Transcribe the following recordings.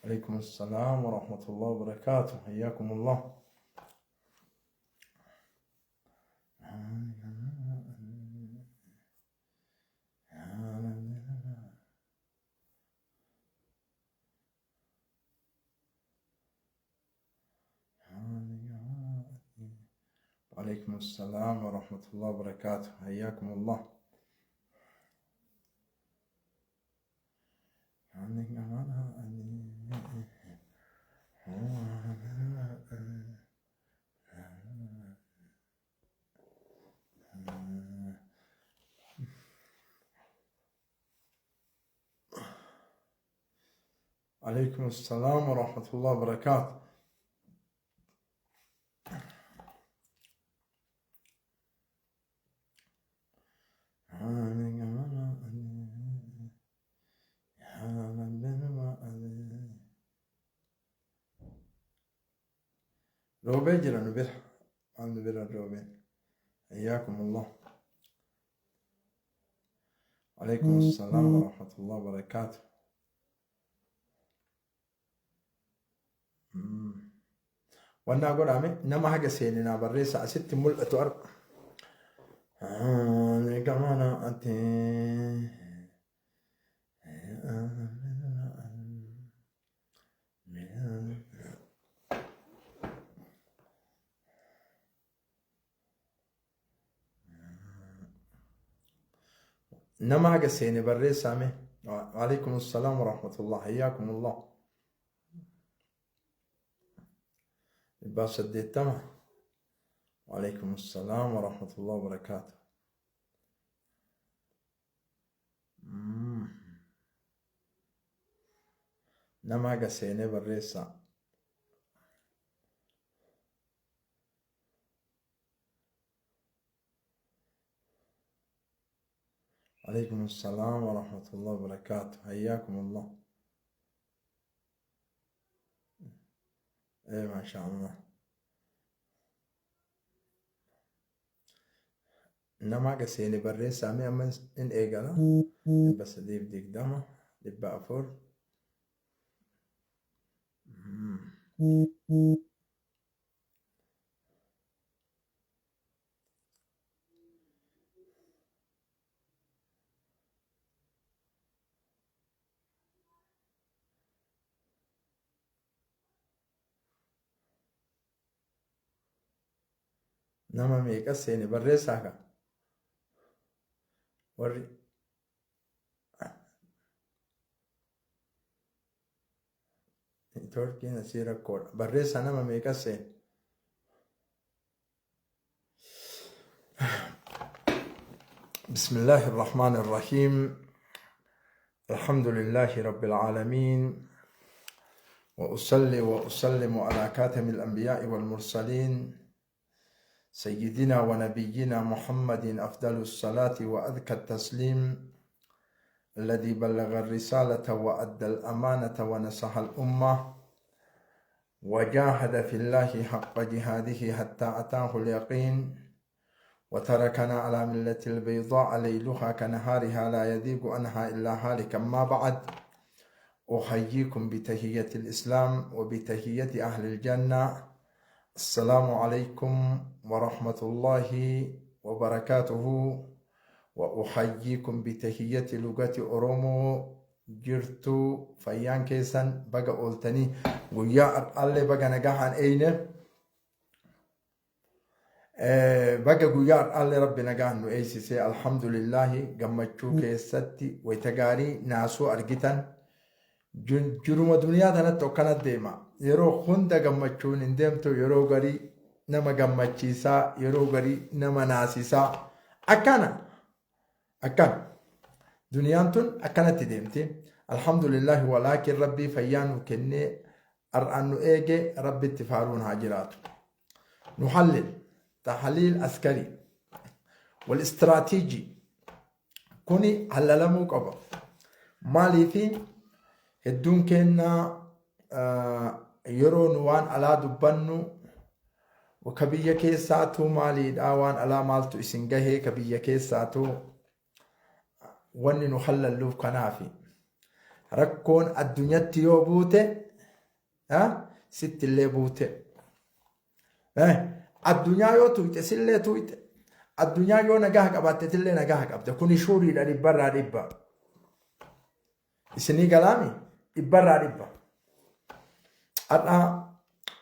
عليكم السلام ورحمة الله وبركاته، حياكم الله. وعليكم السلام ورحمة الله وبركاته، حياكم الله. عليكم السلام ورحمة الله وبركاته. Roobee jira nu bira. Maal nu bira roobeen. حياكم الله. عليكم السلام ورحمة الله وبركاته. Wannaa godhame nama haga seene naa barreessa asitti mul'atu arga. Gamana ati. Nama haga seene barreessaa mee. وعليكم السلام ورحمة الله، حياكم الله. 180. وعليكم السلام ورحمة الله وبركاته. Nama haga seene barreessaa. عليكم السلام ورحمة الله وبركاته، حياكم الله. إيه ما شاء الله. Nama haga seene barreessaa mee amma in eegala. 320, 400. Nama meeqa seene barreessaa ka warri neetwoorkiin asii rakkoodha. Barreessaa nama meeqa seene. بسم الله الرحمن الرحيم، الحمد لله رب العالمين، وأصلي وأسلم على كاتم الأنبياء والمرسلين سيدنا ونبينا محمد أفضل الصلاة وأذكى التسليم، الذي بلغ الرسالة وأدى الأمانة ونصح الأمة وجاهد في الله حق جهاده حتى أتاه اليقين، وتركنا على ملة البيضاء ليلها كنهارها لا يذيق عنها إلا هالك. أما بعد، أحييكم بتهية الإسلام وبتهية أهل الجنة. السلام عليكم ورحمة الله وبركاته. وأحييكم بتهية لغة أورومو. Jirtu fayyaan keessan? Baga ooltanii. Guyyaa har'aallee baga nagahaan eeyne. Baga guyyaa har'aallee rabbi nagaan nu eeysisee, alhamdulillahi. Gammachuu keessatti wayita gaarii naasuu argitan. Jiruma duniyaa tanatti akkana deema. Yeroo hunda gammachuun hin deemtu, yeroo garii nama gammachiisaa, yeroo garii nama naasisaa. Akkana akkana. Duniyaan tun akkanatti deemti. Alhamdulillahi, walaakin Rabbii fayyaa nu kennee har'aan nu eege, Rabbitti faaruun haa jiraatu. نحلل تحليل عسكري والاستراتيجي kuni hallalamuu qaba. Maaliifi hedduun keenya yeroo nu waan alaa dubbannu, ka biyya keessaatu maaliidha, waan alaa maaltu isin gahee, ka biyya keessaatu wanni nu hallalluuf kanaafi. Rakkoon addunyatti yoo buute sitti illee buute. Addunyaa yoo tuyxe sillee tuyxe. Addunyaa yoo nagaa qabaatte illee nagaa qabda. Kuni shuuriidha dhibbarraa dhibba. Isinii galaami dhibbarraa dhibba. Har'a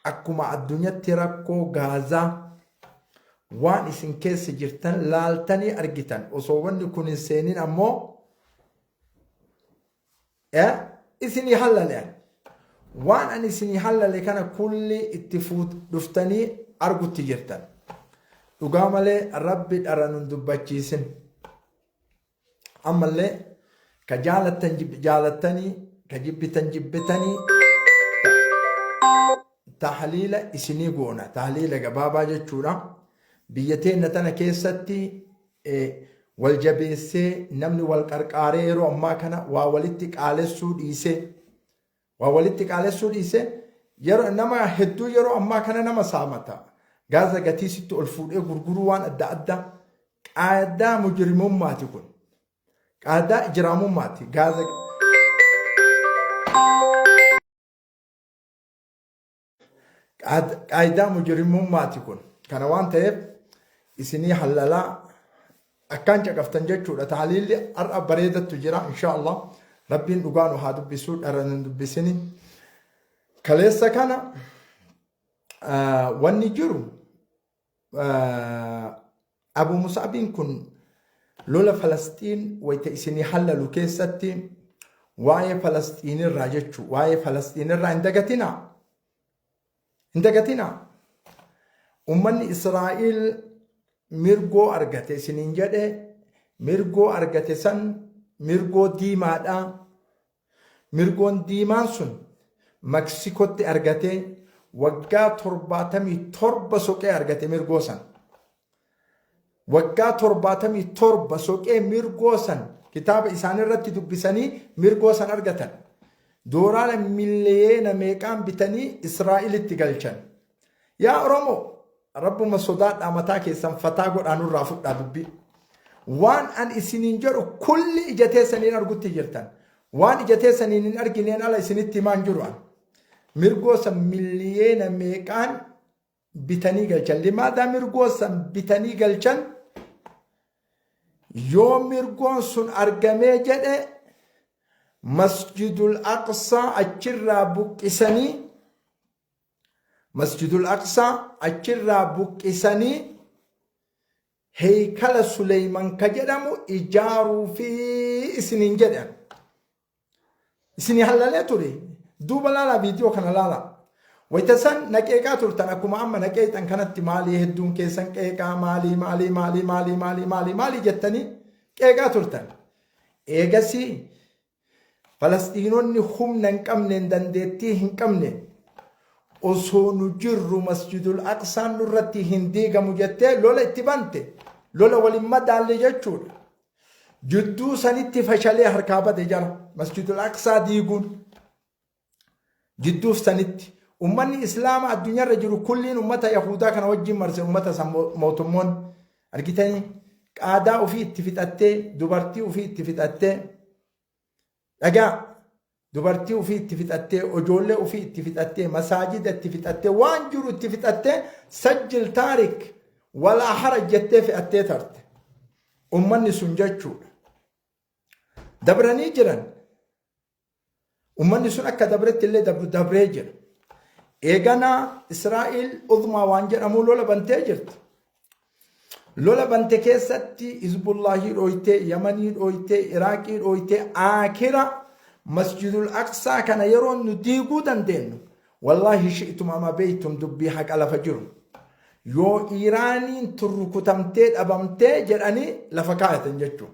akkuma addunyatti rakkoo Gaazaa waan isin keessa jirtan laaltanii argitan, osoo wanni kun hin seenin ammoo isinii hallale ani. Waan ani isinii hallale kana kulli itti dhuftanii argutti jirtan. Dhugaa malee Rabbi dhara nun dubbachiisin. Ammallee ka jaalattan jaalattanii, ka jibbitan jibbitanii, tahliila isinii goona. Tahliila gabaabaa jechuudha. Biyya teenna tana keessatti wal jabeessee, namni wal qarqaaree, yeroo ammaa kana waa walitti qaalessuu dhiisee, waa walitti qaalessuu dhiisee, yeroo nama hedduu yeroo ammaa kana nama saamata. Gaaza gatii sitti ol fuudhee gurguruu, waan adda addaa qaadaa mujrimummaati kun. Qaadaa ijraamummaati. Gaaza qaayidaa mujrimummaati kun. Kana waan ta'eef isinii hallalaa akkaan caqaftan jechuudha. Tahliilli har'a bareedattu jira insha Allah. Rabbiin dhugaa nu haa dubbisuu, dhara nu dubbisini. Kaleessa kana wanni jiru, Abu Musaabiin kun lola Falasxiin wayita isinii hallalu keessatti waa'ee Falasxiinirraa jechuu, waa'ee Falasxiinirraa hin dagatinaa. Hin dagatinaa. Uummanni Israa'el mirgoo argate isiniin jedhe, mirgoo argate san mirgoo diimaadha. Mirgoon diimaan sun Meksikotti argatee waggaa 77 soqee argate mirgoo san. Waggaa 77 soqee mirgoo san kitaaba isaanirratti dubbisanii mirgoo san argatan. Dooraala miliyoona meeqaan bitanii Israa'elitti galchan. Yaa Oromoo, Rabbuma sodaadhaa, mataa keessan fataa godhaa, nurraa fudhaa dubbii. Waan an isiniin jedhu kulli ija teessaniin argutti jirtan. Waan ija teessaniin hin argineen ala isinitti himaan jiru an. Mirgoo san miliyoona meeqaan bitanii galchan. Limaadaa mirgoo san bitanii galchan? Yoo mirgoon sun argamee jedhe Masjidul Aqsaa achirraa buqqisanii, Masjidul Aqsaa achirraa buqqisanii heeykala Suleyman ka jedhamu ijaaruu fi isiniin jedhan. Isinii hallalee ture. Duuba laalaa, viidiyoo kana laalaa. Wayita san na qeeqaa turtan, akkuma amma na qeeqxan kanatti maalii hedduun keessan qeeqaa maalii maalii maalii maalii maalii maalii maalii jettanii qeeqaa turtan. Eegasii Falasxiinonni humna hin qabneen, dandeettii hin qabneen, osoo nu jirru Masjidul Aqsaan nurratti hin diigamu jettee lola itti bante, lola waliin madaalle jechuudha. Jidduu sanitti fashalee harkaa bade jara Masjidul Aqsaa diiguun. Jidduuf sanitti ummanni Islaama addunyaarra jiru kulliin ummata Yahudaa kana wajjin marse, ummata san mootummoonni argitanii qaadaa ofii itti fixattee, dubartii ofii itti fixattee, dhagaa dubartii ofii itti fixattee, ijoollee ofii itti fixattee, masaajida itti fixattee, waan jiru itti fixattee, sajjil taarik walaa haraj jettee fe'attee tarte ummanni sun jechuudha. Dabranii jiran. Ummanni sun akka dabretti illee dabree jira. Eeganaa Israa'el uzmaa waan jedhamu lola bantee jirti. Lola bante keessatti Hizbullaahii dhooytee, Yamanii dhooytee, Iraaqii dhooytee, Akira Masjidul Aqsaa kana yeroo nu diiguu dandeenyu, wallaahi shi'tum ama beeytum, dubbii haqa lafa jiru. Yoo Iiraaniin turrukutamtee dhabamtee jedhanii lafa kaayatan jechuudha.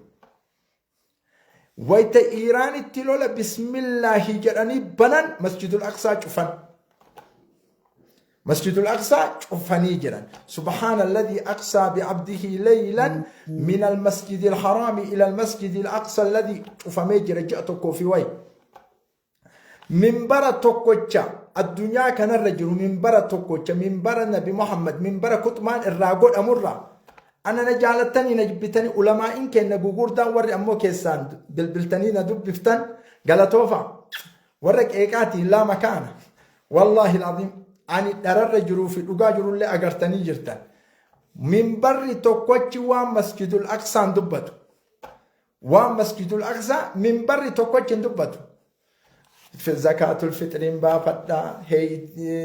Wayta Iiraanitti lola bismillaahi jedhanii banan, Masjidul Aqsaa cufan. Masjidul Aqsaa cufanii jiran. Subhaana alladhii aqsaa bi'abdihi laylan min al-masjidil haraami ila al-masjidil aqsa alladhii cufamee jira ji'a tokkoo fi wayi. Minbara tokkocha addunyaa kanarra jiru, minbara tokkocha, minbara Nabi Muhammad, minbara kuxmaan irraa godhamurra ana na jaalattanii na jibbitanii, ulamaa'in keenya gugurdaan warri ammoo keessaan bilbiltanii na dubbiftan galatoofa. Warra qeeqaatiin laa makaana. Wallaahi alazim, ani dhararra jiruu fi dhugaa jirullee agartanii jirtan. Minbarri tokkochi waan Masjidul Aqsaan dubbatu. Waan Masjidul Aqsaa minbarri tokkochi hin dubbatu. Zakaatul fixriin baafadha. Hey,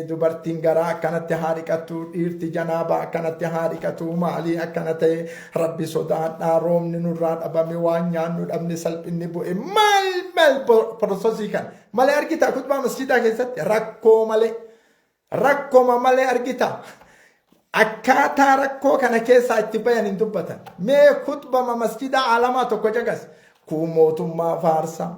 dubartiin garaa akkanatti haa dhiqattu, dhiirti janaabaa akkanatti haa dhiqatu, maalii akkana ta'e, rabbi sodaadha, roobni nurraa dhabame, waan nyaannu dhabne, salphinni bu'e, maal maal process kan malee argita kutbaa masjidaa keessatti rakkoo malee, rakkoma malee argita. Akkaataa rakkoo kana keessaa itti bayan hin dubbatan. Mee kutbama masjidaa alamaa tokko caqas. Kun mootummaa faarsa.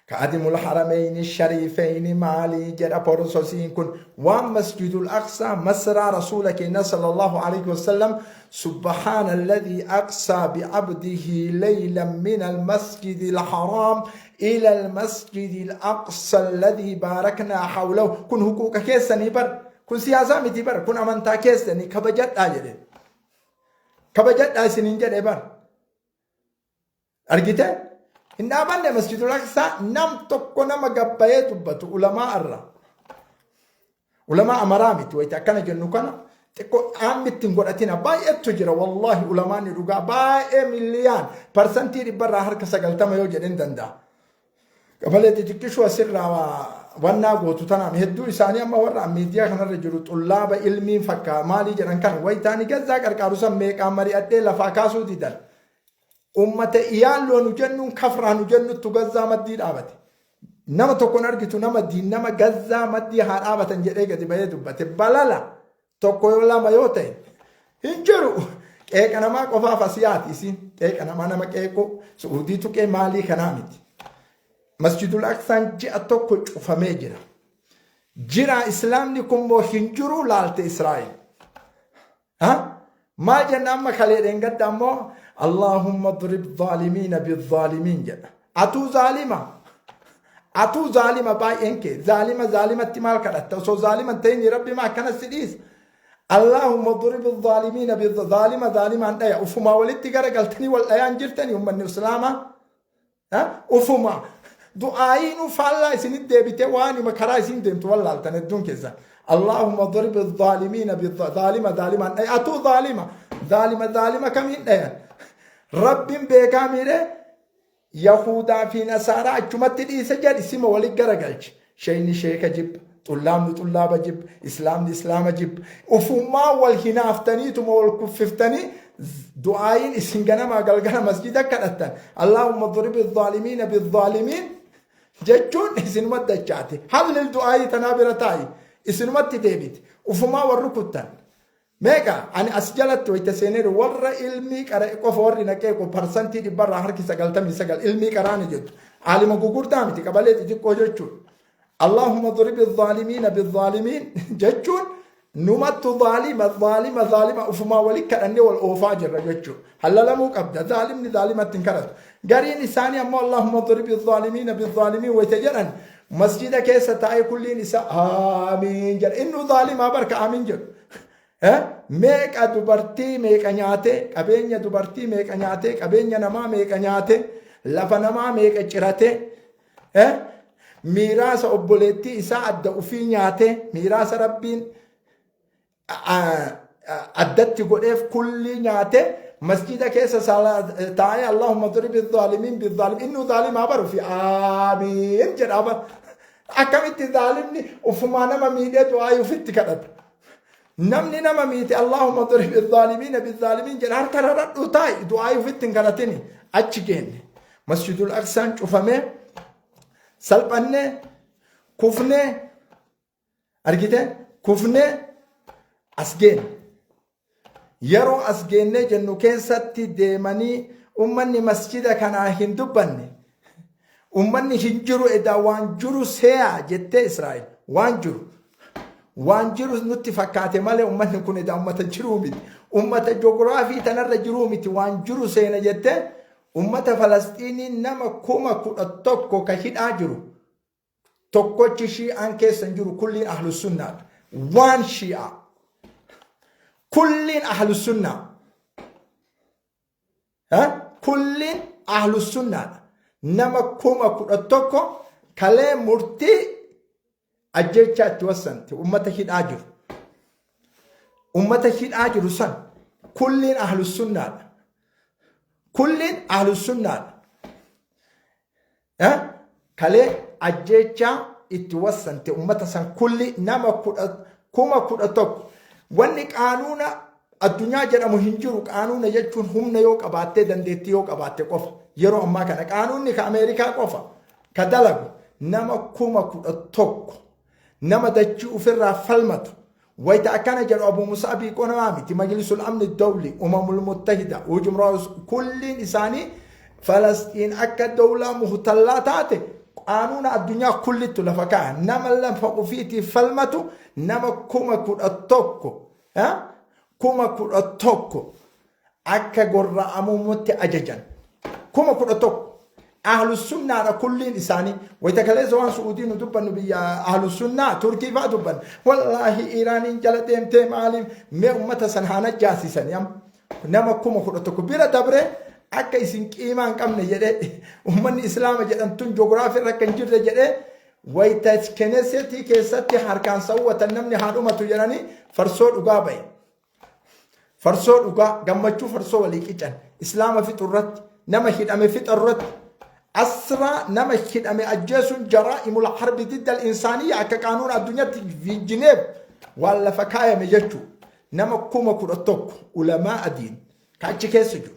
Kaadimul harameyni shariifeyni maalii jedha processiin kun. Waan Masjidul Aqsaa, masraa rasuula keenya sallallahu alaihi wasallam, subhaana alladhii aqsaa bi'abdihi laylan min almasjidi alharaam ila almasjidi alaqsa alladhii baaraknaa hawlahu. Kun huquuqa keessanii bar, kun siyaasaa miti bar, kun amantaa keessanii, kabajadhaa jedhe, kabajadhaa isiniin jedhe bar. Argite? Hin dhaabanne Masjidul Aqsaa nam tokko nama gabbayee dubbatu ulamaa irra. Ulamaa amaraa miti. Wayita akkana jennu kana xiqqoo dhaammi ittiin godhatina. Baay'eetu jira, wallaahi, ulamaan ni dhugaa baay'ee milliyaan 90% yoo jedhin danda'a. Qabalee xixiqqishuu asirraa wannaa gootu tanaan hedduu isaanii amma warra miidiyaa kanarra jiru xullaaba ilmiin fakkaa maalii jedhan kana wayitaanii gazzaa qarqaaru san meeqaan mari'adhee lafaa kaasuu didan. Ummata iyaalloo nu jennuun kafraa nu jennuttu gazzaa maddii dhaabate. Nama tokkon argitu nama diin nama gazzaa maddii haa dhaabatan jedhee gadi bahee dubbate. Balala tokko yoo lama yoo ta'e hin jiru. Qeeqa namaa qofaaf as yaati isiin. Qeeqa namaa, nama qeequu Su'uudii tuqee maalii kanaa miti. Masjidul Aqsaan ji'a tokko cufamee jira. Jira islaamni kun moo hin jiru laalte Israa'el. Ha? Maal jenna amma? Kalee dheengadda ammoo Allahumma drib zaalimiina bizzaalimiin jedha. Atuu zaalima. Atuu zaalima, baay'een kee. Zaalima zaalimatti maal kadhatta? Osoo zaalima hin ta'in rabbi maa akkana si dhiisa? Allahumma drib zaalimiina bizzaalima, zaalimaan dhaya. Ufumaa walitti garagaltanii wal dhayaan jirtanii uummanni islaamaa. Ufuma du'aayiin faallaa isinit deebite, waan ima karaa isin deemtu wallaaltan hedduun keessan. Allahumma drib zaalimiina, zaalima zaalimaan dhaya. Atuu zaalima, zaalima zaalima kamiin dhayan? Rabbiin beekaa miidhe. Yahudaa fi Nasaaraa achumatti dhiise jedhi, sima walit garagalche. Sheeyni sheeka jibba, xullaabni xullaaba jibba, islaamni islaama jibba. Ufumaa wal hinaaftaniituma wal kuffiftanii du'aayiin isin ganamaa galgala masjida kadhattan Allahumma dribi zaalimiina bizzaalimiin jechuun isinumatti dachaate. Hallil du'aayii tanaa bira taa'i, isinumatti deebite. Ufumaa wal rukuttan. Meeqa ani as jalatti wayita seeneeru warra ilmii qara'e qofa warri naqee 99% ilmii qaraani jettu. Aalima gugurdaa miti, qabalee xixiqqoo jechuudha. Allahumma dribi zaalimiina bizzaalimiin jechuun numattu zaalima zaalima zaalima ufumaa wali kadhannee wal oofaa jirra jechuudha. Hallalamuu qabda, zaalimni zaalimatti hin kadhatu. Gariin isaanii ammoo Allahumma dribi zaalimiina bizzaalimiin wayita jedhan masjida keessa taa'ee kulliin isa aamiin jedha. Innuu zaalimaa barka aamiin jedhu. Meeqa dubartii meeqa nyaatee, qabeenya dubartii meeqa nyaatee, qabeenya namaa meeqa nyaatee, lafa namaa meeqa ciratee, miiraasa obboleettii isaa adda ufii nyaatee, miiraasa rabbiin addatti godheef kullii nyaatee, masjida keessa taa'ee Allahumma dribi zaalimiin bizzaalimiin, innuu zaalimaa baru fi aamiin jedhaa bar. Akkamitti zaalimni ufumaa nama miidhee du'aa ufitti kadhata? Namni nama miite Allahumma dribi zaalimiina bizzaalimiin jedha, harka raradhu taa'i, du'aa ufitti hin kadhatini. Achi geenne. Masjidul Aqsaan cufamee. Salphannee kufnee, argite, kufnee as geenne. Yeroo as geennee jennu keessatti deemanii ummanni masjida kanaa hin dubbanne. Ummanni hin jiru edaa waan jiru seeyaa jettee Israa'el waan jiru. Waan jiru nutti fakkaate malee ummanni kun edaa ummata jiruu miti. Ummata joogiraafii tanarra jiruu miti, waan jiru seena jettee ummata Falasxiinii nama 11,000 ka hidhaa jiru, tokkochi shii'aan keessa hin jiru, kulliin ahlussunnaadha. Waan shii'aa. Kulliin ahlussunnaa. Kulliin ahlussunnaadha. Nama 11,000 kalee murtii ajjechaa itti wassante ummata hidhaa jiru. Ummata hidhaa jiru san kulliin ahlussunnaadha. Kulliin ahlussunnaadha. Kalee ajjechaa itti wassante ummata san kulli nama 11,000. Wanni qaanuuna addunyaa jedhamu hin jiru. Qaanuuna jechuun humna yoo qabaattee, dandeettii yoo qabaatte qofa. Yeroo ammaa kana qaanuunni ka Ameerikaa qofa ka dalagu. Nama 11,000, nama dachii ofirraa falmatu. Wayita akkana jedhu Abu Musaabii qonamaa miti. Majlisul Amni Dawli, Umamul Muttahida, Ujumraa kulliin isaanii Falasxiin akka dawlaa muhtallaa taate qaanuuna addunyaa kullittu lafa kaa'a. Nama lafa ofiitiif falmatu nama 11,000, 11,000 akka gorra'amutti ajajan. 11,000. Ahlussunnaadha kulliin isaanii. Wayita kaleessa waan Su'uudii nu dubbannu, biyya ahlussunnaa Turkii fa'aa dubbanna. Wallaahi Iraaniin jala deemtee maaliif mee ummata san haa najjaasisanii amma. Nama 11,000 bira dabree akka isin qiimaa hin qabne jedhee, ummanni islaama jedhamtuun joogiraafii irra akka hin jirre jedhee, wayita Kenesetii keessatti harkaan sawwatan namni haa dhumatu jedhanii farsoo dhugaa bahe. Farsoo dhugaa gammachuu farsoo walii qican islaama fixu irratti, nama hidhame fixa irratti, asraa nama hidhame ajjeesuun jaraa'imul harbi diddal insaaniyya akka qaanuun addunyaatti Jineef waan lafa kaayame jechuu. Nama 11,000, ulamaa adiin ka achi keessa jiru,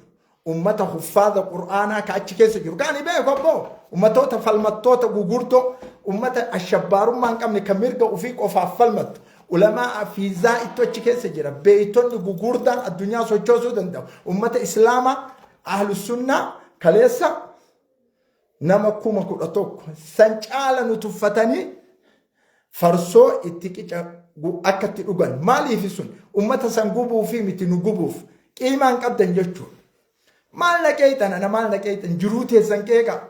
ummata huffaadha qur'aanaa ka achi keessa jiru, kaani beeku abboo, ummatoota falmattoota gugurdoo, ummata ashabbaarummaa hin qabne ka mirga ofii qofaaf falmattu, ulamaa fiizaa ittu achi keessa jira, beeytonni gugurdaan addunyaa sochoosuu danda'u, ummata islaamaa ahlusunnaa kaleessa nama 11,000 san caala nu tuffatanii farsoo itti qica akka itti dhugan. Maaliif sun ummata san gubuufi miti, nu gubuuf. Qiimaan qabdan jechuudha. Maal na qeexan ana, maal na qeexan? Jiruu teessan qeeqa.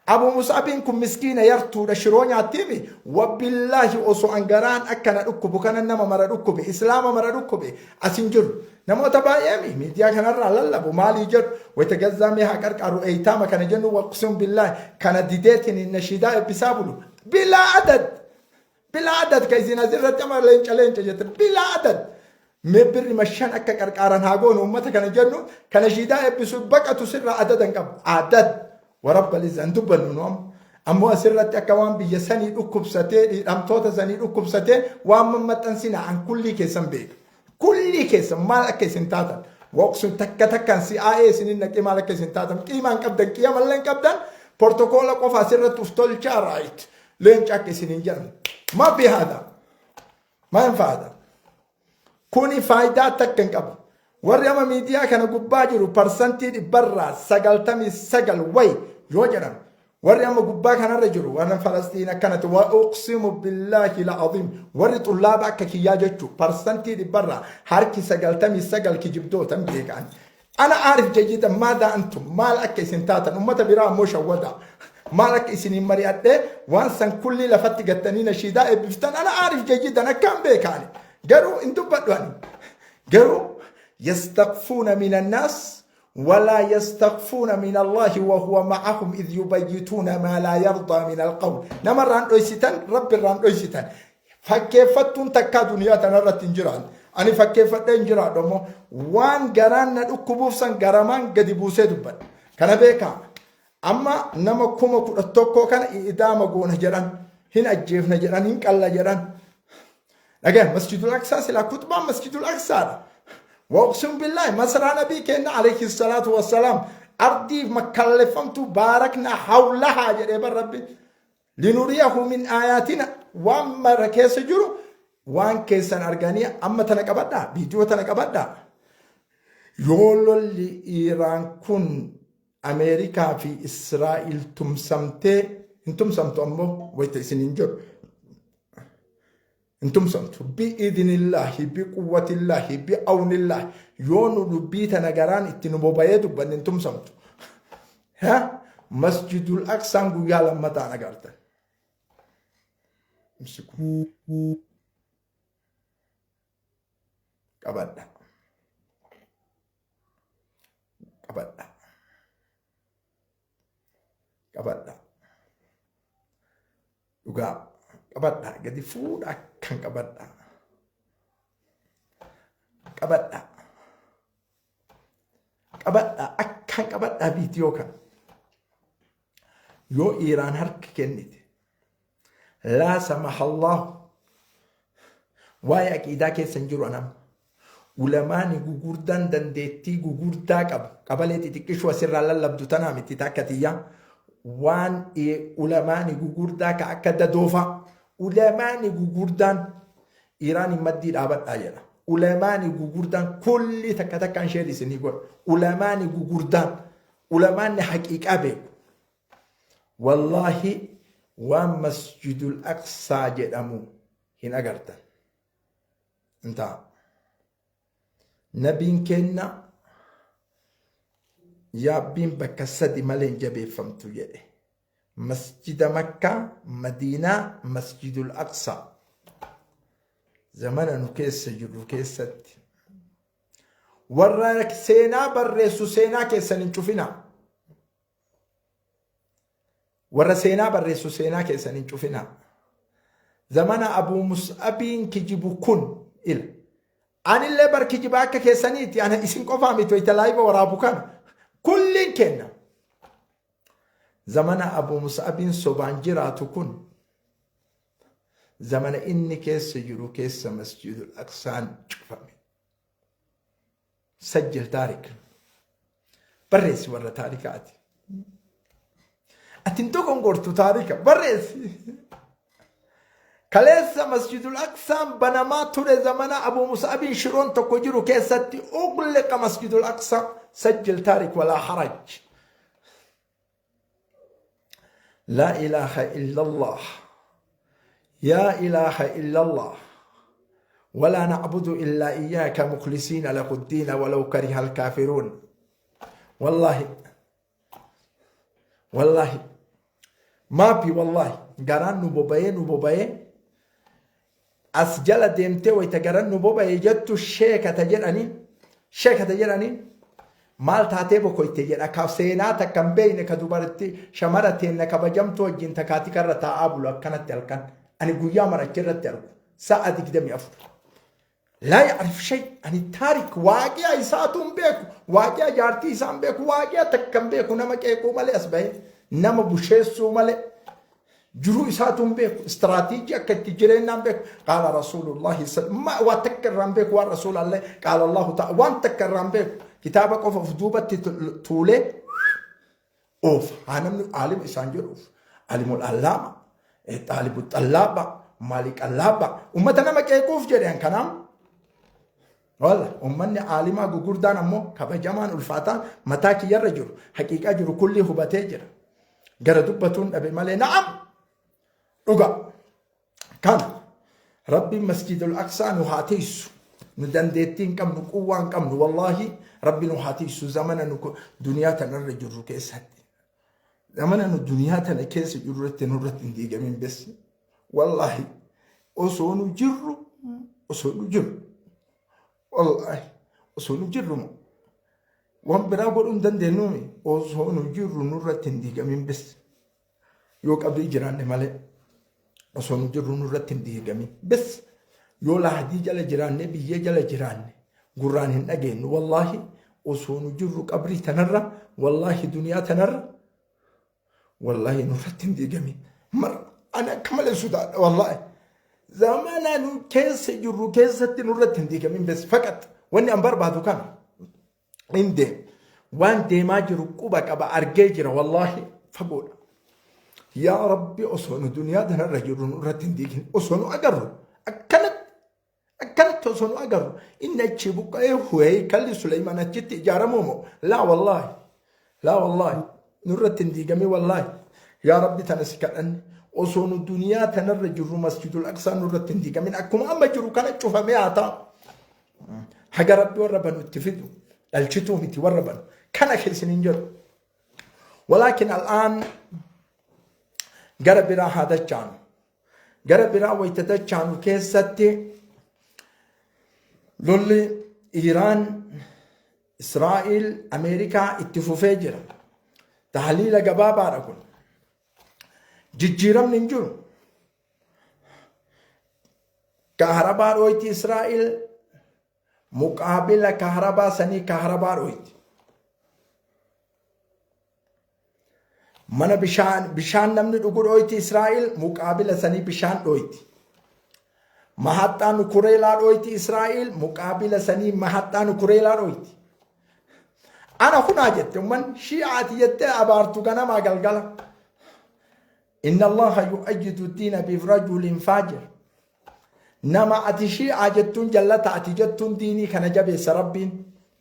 Abu Musaabiin kun miskiina yartuudha, shiroo nyaattiimi. Wabillaahi osoo an garaan akkana dhukkubu kana nama mara dhukkube, islaama mara dhukkube as hin jiru. Namoota baay'eemi miidiyaa kanarraa lallabu maalii jedhu, wayita Gazzaa mee haa qarqaaru eeytaama kana jennu, waqsuun billaahi kana dideetiin nashiidaa eebbisaa bulu. Bilaa adad, bilaa adad ka isin asirratti ama leenca leenca jette, bilaa adad. Mee birri mashan akka qarqaaran haa goonu uummata kana jennu, kana shiidaa eebbisu baqatu sirraa adadan qabu. Adad warabba lizzan dubbannu nu amma. Ammoo asirratti akka waan biyya sanii dhukkubsatee, hidhamtoota sanii dhukkubsatee waan mammaxxansina. An kullii keessan beeka. Kullii keessan maal akka isin taatan. Waqsun takka takkaan si'aa'ee isinin naqee maal akka isin taatan. Qiimaan qabdan, qiyamallee hin qabdan. Portokoola qofa asirratti uf tolchaa right. Leenca akka isin hin jedhamne. Maa fi haadha? Maa hin faada? Kuni faayidaa takka hin qabu. Warri amma miidiyaa kana gubbaa jiru 99% wayi yoo jedhamu, warri amma gubbaa kanarra jiru warra Falastiin akkanatti, wa uqsimu billaahi la'aziim, warri xullaaba akka kiyyaa jechuu 99% kijibdoota hin beekan. Ana aarif jayyidan maadaa antum maal akka isin taatan, ummata biraa ammoo shawwadaa. Maal akka isiniin mari'adhee waan san kullii lafatti gattanii nashiidaa eebbiftan, ana aarif jayyidan akkaan beekaani. Garuu hin dubbadhu ani. Garuu yastakfuuna min annaas ولا يستخفون من الله وهو معهم إذ يبيتون ما لا يرضى من القول. نما ران دويستان رب ران دويستان fakkeeffattuun takkaa duniyaa tanarratti hin jiraan. Ani fakkeeffadhee hin jiraadhu, ammoo waan garaan na dhukkubuuf san garamaan gadi buusee dubbadha. Kana beekaa. Amma nama 11,000 kana idaama goona jedhan, hin ajjeefna jedhan, hin qalla jedhan. Dhagaa Masjidul Aqsaa silaa kutbaan Masjidul Aqsaadha. Waqsuun billaahi masraa nabii kenna alayhi salaatu wassalaam. Ardii makkalleffamtu baarakna hawlahaa jedhee bar Rabbi. Linuriyahu min aayaatina waan mara keessa jiru waan keessan arganii amma tana qabadhaa viidiyoo tana qabadhaa. Yoo lolli Iiraan kun Ameerikaa fi Israa'il tumsamtee hin tumsamtu ammoo wayita isin hin jedhu. Hin tumsamtu. Bi'idhnillaahi, biquwwatillaahi, bi'awnillaahi. Yoo nu dubbii tana garaan itti nu bobayee dubbanne hin tumsamtu. Ha? Masjidul Aqsaan guyyaa lammataan agartan. Imsiku. Qabadha. Qabadha. Qabadha. Dhugaa qabadha. Gadi fuudha akkan qabadha. Qabadha. Qabadha akkan qabadha viidiyoo kana. Yoo Iiraan harka kennite laa samahallahu waa'ee aqiidaa keessa hin jiru anam. Ulamaani gugurdaan dandeettii gugurdaa qabu qabalee xixiqqishuu asirraa lallabdu tanaa miti takka tiyyaa waan ulamaani gugurdaa ka akka dadoofaa ulamaani gugurdaan Iiraaniin maddii dhaabadhaa jedha. Ulamaani gugurdaan kulli takka takkaan sheer isinii godha. Ulamaani gugurdaan ulamaanni haqiiqaa beeku. Wallaahi waan masjidul aqsaa jedhamu hin agartan. Hin ta'a. Nabiin keenna yaabbiin bakka sadi malee hin jabeeffamtu jedhe. Masjida Makkaa, Madiinaa, Masjidul Aqsaa. Zamana nu keessa jirru keessatti. Warra seenaa barreessu seenaa keessan hin cufinaa. Warra seenaa barreessu seenaa keessan hin cufinaa. Zamana Abuu Mus'abiin kijibu kun ila. Anillee bar kijiba akka keessaniiti ana isin qofaa miti wayita laayiva waraabu kana. Kulliin kenna. Zamana Abuu Mus'abiin sobaan jiraatu kun zamana inni keessa jiru keessa Masjidul Aqsaan cufame. Sajjil taarik. Barreessi warra taarikaati. Ati hin dogongortu taarika barreessi. Kaleessa Masjidul Aqsaan banamaa ture zamana Abu Mus'abiin shiroon tokko jiru keessatti ugliqa Masjidul Aqsaa sajjil taarik walaa haraj. Laa ilaaha illallah. Yaa ilaaha illallah. ولا نعبد إلا إياك مخلصين له الدين ولو كره الكافرون والله والله ما في والله قران نبوبيه نبوبيه as jala deemtee wayita garan nu boba'e jettu sheekata jedhaniin sheekata jedhaniin maal taatee bokoyte jedha ka seenaa takka hin beekne ka dubartii shamara teenna kabajamtuu wajjin takaatika irra taa'aa bulu akkanatti halkan ani guyyaa mara achi irratti argu sa'a 24. Laa ya'rif shay ani taarik waaqiya isaatu hin beeku waaqiya jaartii isaa hin beeku waaqiya takka hin beeku nama qeequu malee as bahee nama busheessuu malee Jiruu isaatu hin beeku. Istiraatiijii akka itti jireenyaa hin beeku. Qaala Rasuulullaahi waa takka irraa hin beeku waan Rasuulallee qaala Allahu ta'a waan takka irraa hin beeku. Kitaaba qofa of duubatti tuulee oofa. Haa namni aalima isaan jedhuuf. Alimul allaama, xaalibu xallaaba, maali qallaaba. Ummata nama qeequuf jedhan kanaaf. Walla ummanni aalimaa gugurdaan ammoo kabajamaan ulfaataan mataa kiyyarra jiru haqiiqaa jiru kulli hubatee jira. Gara dubbatuun dhabe malee na'am dhuga. Kana Rabbiin masjidul aqsaa nu haa tiisu. Nu dandeettii hin qabnu quwwaa hin qabnu wallaahi Rabbi nu haa tiisu zamana nu duniyaa tanarra jirru keessatti. Zamana nu duniyaa tana keessa jirru irratti nurratti hin diigamin bes. Wallaahi osoo nu jirru osoo nu jirru wallaahi osoo nu jirru waan biraa godhuu hin dandeenyuumi osoo nu jirru nurratti hin diigamin bes yoo qabrii jiraanne malee osoo nu jirru nurratti hin diigamin bes yoo lahdii jala jiraanne biyyee jala jiraanne gurraan hin dhageenyu wallaahi osoo nu jirru qabrii tanarra wallaahi duniyaa tanarra Wallaahi nurratti hin diigamin. Mar ani akka malee sodaadha wallaahi. Zamana nu keessa jirru keessatti nurratti hin diigamin bes faqat. Wanni an barbaadu kana. Hin deemu. Waan deemaa jiru quba qaba argee jira wallaahi fagoodha. Yaa Rabbi osoo nu duniyaa tanarra jirru nu irratti hin diigin osoo nu agarru akkanatti akkanatti osoo nu agarru inni achii buqqa'ee heeykalli Suleymaan achitti ijaaramuu moo laa wallaahi laa wallaahi nurratti hin diigamin wallaahi yaa Rabbi tana si kadhanne osoo nu duniyaa tanarra jirru masjidul aqsaa nurratti hin diigamin akkuma amma jiru kana cufamee haa ta'u haga Rabbi warra banu itti fidu dhalchituu miti warra banu kana keessin hin jedhu walaakin al'aan gara biraa haa dachaanu Gara biraa wayita dachaanu keessatti lolli Iiraan, Israa'el, Ameerikaa itti fufee jira. Tahliila gabaabaadha kun. Jijjiiramni hin jiru. Kaharabaa dhooyti Israa'el, muqaabila kaharabaa sanii kaharabaa dhooyti. Mana bishaan bishaan namni dhugu dhooyti Israa'el muqaabila sanii bishaan dhooyti. Mahaxxaa nukureelaa dhooyti Israa'el muqaabila sanii mahaxxaa nukureelaa dhooyti. Ana kunaa jette umman shii'aati jettee abaartu ganamaa galgala. Inna Allaha yu'ayyidu diina birajulin faajir. Nama ati shii'aa jettuun jallata ati jettuun diinii kana jabeessa Rabbiin.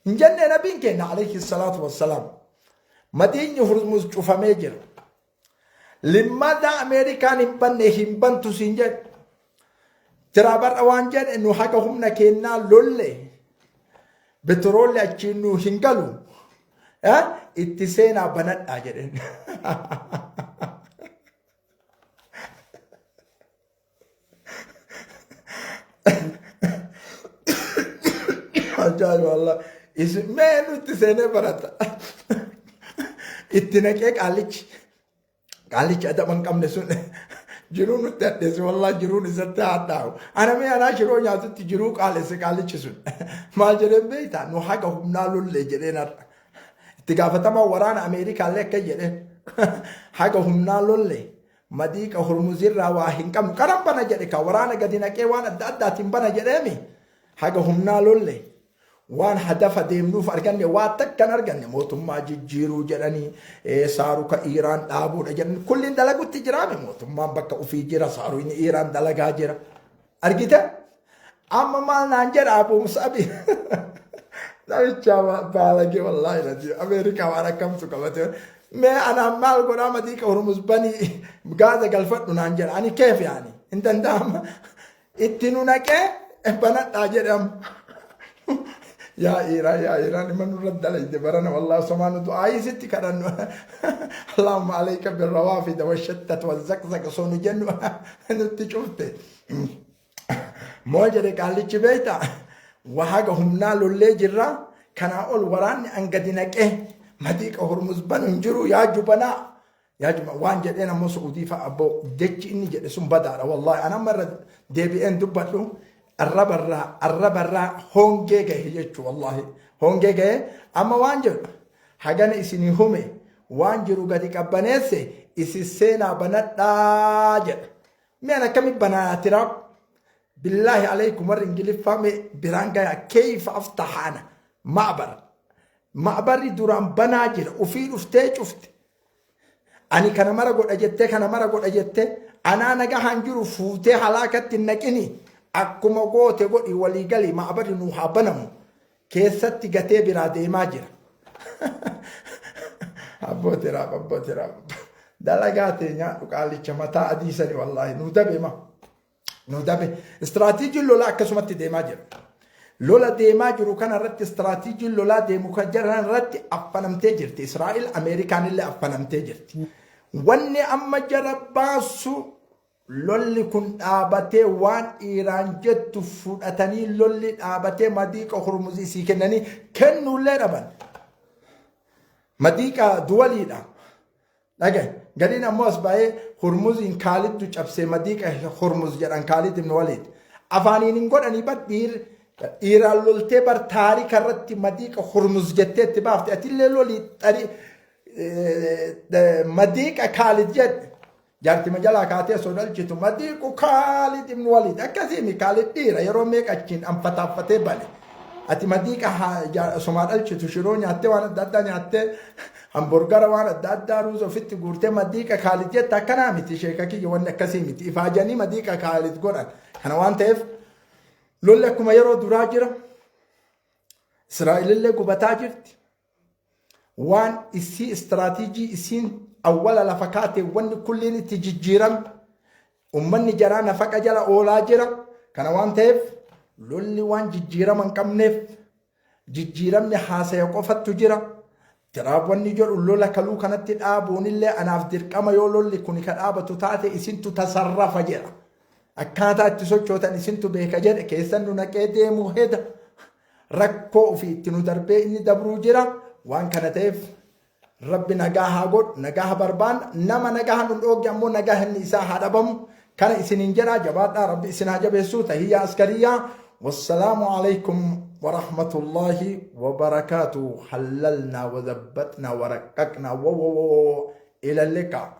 Hin jenne nabiin keenya alayhi salaatu wassalaam. Madiinyi Hurmuz cufamee jira. Limmada Ameerikaan hin banne hin bantu siin jedhe. Tiraa bar'a waan jedhe nu haga humna keennaa lolle. Betroolli achiin nu hin galu. Itti seenaa banadhaa jedheen. Ajaa'iba Allah. Isin mee nutti seenee barata. Itti naqee qaallichi. Qaallichi adaba hin qabne sun jiruu nutti hadheesse wallaahi jiruun isatti hadhaa'u. Ana mee anaa shiroo nyaatutti jiruu qaalesse qaallichi sun. Maal jedheen beektaa nu haga humnaa lollee jedheen har'a. Itti gaafatamaa waraana Ameerikaallee akka jedheen haga humnaa lollee madiiqa Hurmuzirraa waa hin qabnu kanan bana jedhe ka waraana gadi naqee waan adda addaatiin bana jedheemi haga humnaa lollee waan hadafa deemnuuf arganne waa takkan arganne mootummaa jijjiiruu jedhanii saaruka Iiraan dhaabuudha jedhanii kulliin dalagutti jiraame mootummaan bakka ofii jira saaruun Iiraan dalagaa jira argite amma maal naan jedha Abu Musabi namicha baalage wallaahi lati Ameerikaa waan akkamtu qabate mee anaan maal godhaa madiiqa Hormuz banii gaaza galfadhu naan jedha ani keef yaani hin danda'ama itti nu naqee banadhaa jedhama. Yaa Iiraan yaa Iiraan ima nurra dalayde barana wallahi somaa nu du'aayii sitti kadhannu. Allahumma alayka birrawaafida washattat wazzaqzaq osoo nu jennu nutti cufte. Moo jedhe qaallichi beeyta wahaga humnaa lollee jirra kanaa ol waraanni an gadi naqee madiiqa Hormuz banu hin jiru yaa jubanaa. Yaa juma waan jedheen ammoo Su'uudii fa'a abboo jechi inni jedhe sun badaadha wallaahi an amma irra deebi'een dubbadhu arrabarraa arrabarraa hongee gahe jechuu wallaahi hongee gahe amma waan jedhu hagana isinii hume waan jiru gadi qabbaneesse isin seenaa banadhaa jedha mee an akkami banaa tiraap billaahi alaykum warri ingiliffaa mee biraan gaya keeyfa aftahaana ma'bar Ma'barri duraan banaa jira. Ufii dhuftee cufte. Ani kana mara godha jettee kana mara godha jettee anaa nagahaan jiru fuutee halaakatti hin naqini. Akkuma goote godhi walii gali ma'barri nuu haa banamu. Keessatti gatee biraa deemaa jira. Abbootiraa abbootiraa. Dalagaa tee nyaadhu qaalicha mataa adii sani wallaahi nuu dabe ma. Nu dabe. Istiraatiijiin lolaa akkasumatti deemaa jira. Lola deemaa jiru kana irratti istiraatiijiin lolaa deemu kan jiran irratti affanamtee jirti. Israa'el Ameerikaan illee affanamtee jirti. Wanni amma jara baasu lolli kun dhaabatee waan Iiraan jettu fudhatanii lolli dhaabatee madiiqa Hormuzii sii kennanii kennuullee dhaban. Madiiqa duwaliidha. Dhagahi. Gariin ammoo as baay'ee Hurmuziin Kaalidtu cabsee madiiqa Hurmuz jedhan Kaalid ibn Waliid. Afaaniin hin godhanii bar dhiir dhiiraan loltee bar taarika irratti madiiqa Hurmuz jettee itti baafte atillee lolii xarii madiiqa Kaalid jedhe. Jaartima jalaa kaatee osoo dhalchitu madiiqu Kaalid ibn Waliid akkasiimi Kaalid dhiira yeroo meeqa achiin anfataaffatee bane. Ati madiiqa somaa dhalchitu shiroo nyaattee waan adda addaa nyaattee hamburgara waan adda addaa ruuza ofitti guurtee madiiqa kaalit jetta akkanaa miti sheeka kiyya wanni akkasii miti. Ifaajanii madiiqa kaalit godhan. Kana waan ta'eef lolli akkuma yeroo duraa jira. Israa'elillee gubataa jirti. Waan isii istiraatiijii isiin awwala lafa kaate wanni kulliin itti jijjiirame ummanni jaraa nafaqa jala oolaa jira. Kana waan ta'eef lolli waan jijjiirama hin qabneef jijjiiramni haasaya qofattu jira. Tiraap wanni jedhu lola kaluu kanatti dhaabuunillee anaaf dirqama yoo lolli kuni ka dhaabatu taate isintu tasarrafa jedha. Akkaataa itti sochootan isintu beeka jedhe keessan nu naqee deemuu heda. Rakkoo ofii itti nu darbee inni dabruu jira. Waan kana ta'eef Rabbi nagaa haa godhu, nagaa haa barbaanna. Nama nagaa nu dhoogge ammoo nagaa inni isaa haa dhabamu. Kana isiniin jedha jabaadhaa Rabbi isin haa jabeessu. Tahiyyaa askariyaa. Wassalaamu alaikum warahmatullaahi wabarakaatu. Hallalnaa wadabbatnaa waraqqaqnaa wo wo wo ila liqaa.